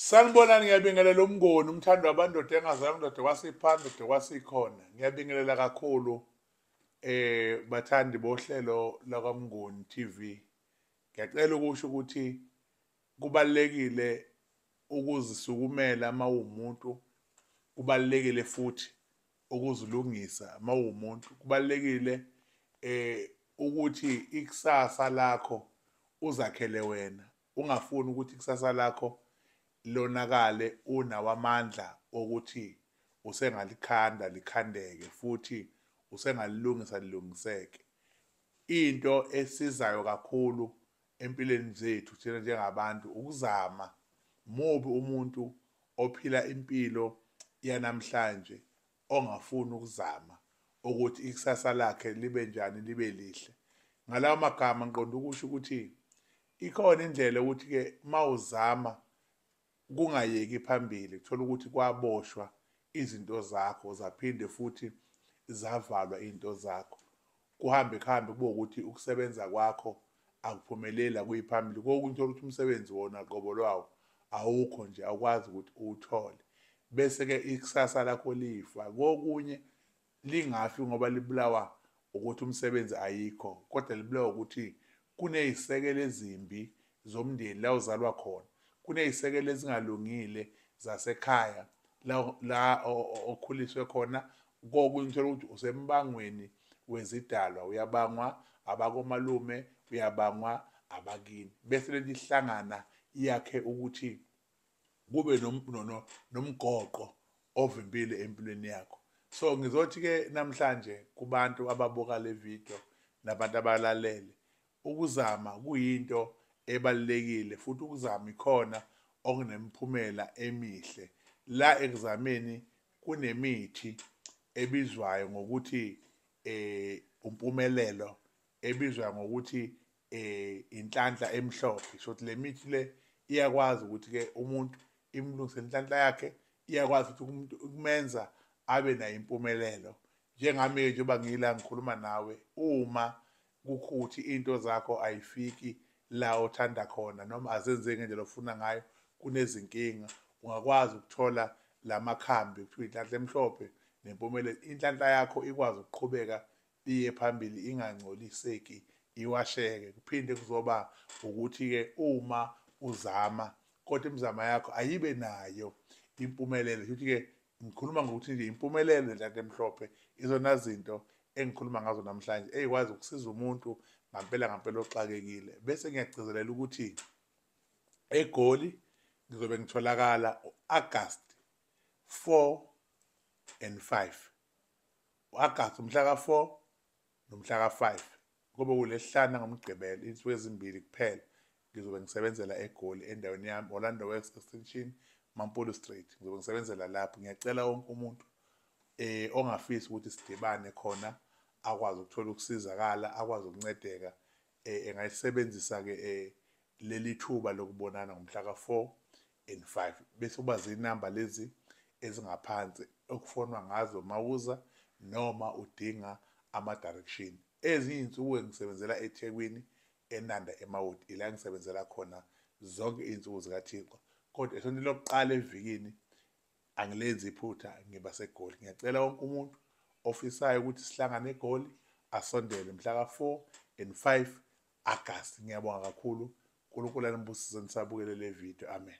Sanibonani, ngiyabingelela uMnguni, umthandi wabandoda engazange ndoda kwasiphanda ndoda kwasikhona. Ngiyabingelela kakhulu bathandi bohlelo lakwaMnguni TV. Ngiyacela ukusho ukuthi kubalulekile ukuzisukumela uma uwumuntu, kubalulekile futhi ukuzilungisa uma uwumuntu, kubalulekile ukuthi ikusasa lakho uzakhele wena, ungafuni ukuthi ikusasa lakho lonakale unawo amandla okuthi usengalikhanda likhandeke futhi usengalilungisa lilungiseke. Into esizayo kakhulu empilweni zethu thina njengabantu ukuzama. Mubi umuntu ophila impilo yanamhlanje ongafuni ukuzama ukuthi ikusasa lakhe libe njani, libe lihle. Ngalawo magama ngiqonda ukusho ukuthi ikhona indlela ukuthi-ke uma uzama kungayeki phambili, kuthola ukuthi kwaboshwa izinto zakho zaphinde futhi zavalwa izinto zakho, kuhambe kuhambe kube ukuthi ukusebenza kwakho akuphumeleli, akuyi phambili. Kokunye uthola ukuthi umsebenzi wona qobo lwawo awukho nje, awukwazi ukuthi uwuthole, bese-ke ikusasa lakho lifa. Kokunye lingafi ngoba libulawa ukuthi umsebenzi ayikho, kodwa libulawa ukuthi kuney'sekelo ezimbi zomndeni la uzalwa khona, kuney'sekelo ezingalungile zasekhaya la okhuliswe khona. Kokunye uthola ukuthi usembangweni wezidalwa, uyabangwa abakomalume, uyabangwa abakini, bese lento ihlangana yakhe ukuthi kube nomgoqo ovimbile empilweni yakho. So ngizothi-ke namhlanje kubantu ababuka le video nabantu abalalele, ukuzama kuyinto ebalulekile futhi ukuzama ikhona okunemiphumela emihle. La ekuzameni kunemithi ebizwayo ngokuthi umpumelelo, ebizwa ngokuthi inhlanhla emhlophe. Sho ukuthi le mithi le iyakwazi ukuthi-ke umuntu imlungise inhlanhla yakhe, iyakwazi ukuthi umuntu ukumenza abe nayo impumelelo. Njengami-ke njengoba ngila ngikhuluma nawe, uma kukhuthi into zakho ayifiki la othanda khona noma azenzeki ngendlela ofuna ngayo, kunezinkinga, ungakwazi ukuthola lamakhambi kuthiwa inhlanhla emhlophe nempumelelo, inhlanhla yakho ikwazi ukuqhubeka iye phambili, ingangcoliseki, iwasheke. Kuphinde kuzoba ukuthi-ke uma uzama kodwa imizamo yakho ayibe nayo impumelelo. Futhi-ke ngikhuluma ngokuthi nje impumelelo nenhlanhla emhlophe izona zinto engikhuluma ngazo namhlanje eyikwazi ukusiza umuntu ngampela ngampela oxakekile. Bese ngiyagcizelela ukuthi eGoli ngizobe ngitholakala u-August 4 and 5, u-August umhla ka-4 nomhla ka-5, kube kulesihlanu ngoMgqibelo, insuku ezimbili kuphela ngizobe ngisebenzela eGoli endaweni yami, Orlando West Extension, Mampulu Street. Ngizobe ngisebenzela lapho. Ngiyacela wonke umuntu ongafisi ukuthi sidibane khona akwazi ukuthola ukusizakala, akwazi ukuncedeka, engayisebenzisa-ke leli thuba lokubonana ngomhla ka-4 and 5. Bese kuba zinamba lezi ezingaphansi okufonwa ngazo mawuza noma udinga ama-direction. Ezinye iy'nsuku ngisebenzela eThekwini, eNanda, eMawoti, ila ngisebenzela khona zonke iy'nsuku zikaThixo, kodwa esontweni lokuqala evikini angilenzi iphutha, ngiba seGoli. Ngiyacela wonke umuntu ofisayo ukuthi sihlangane eGoli asondele mhla ka-4 and 5 August. Ngiyabonga kakhulu, uNkulunkulu anibusise nisabukele le video. Amen.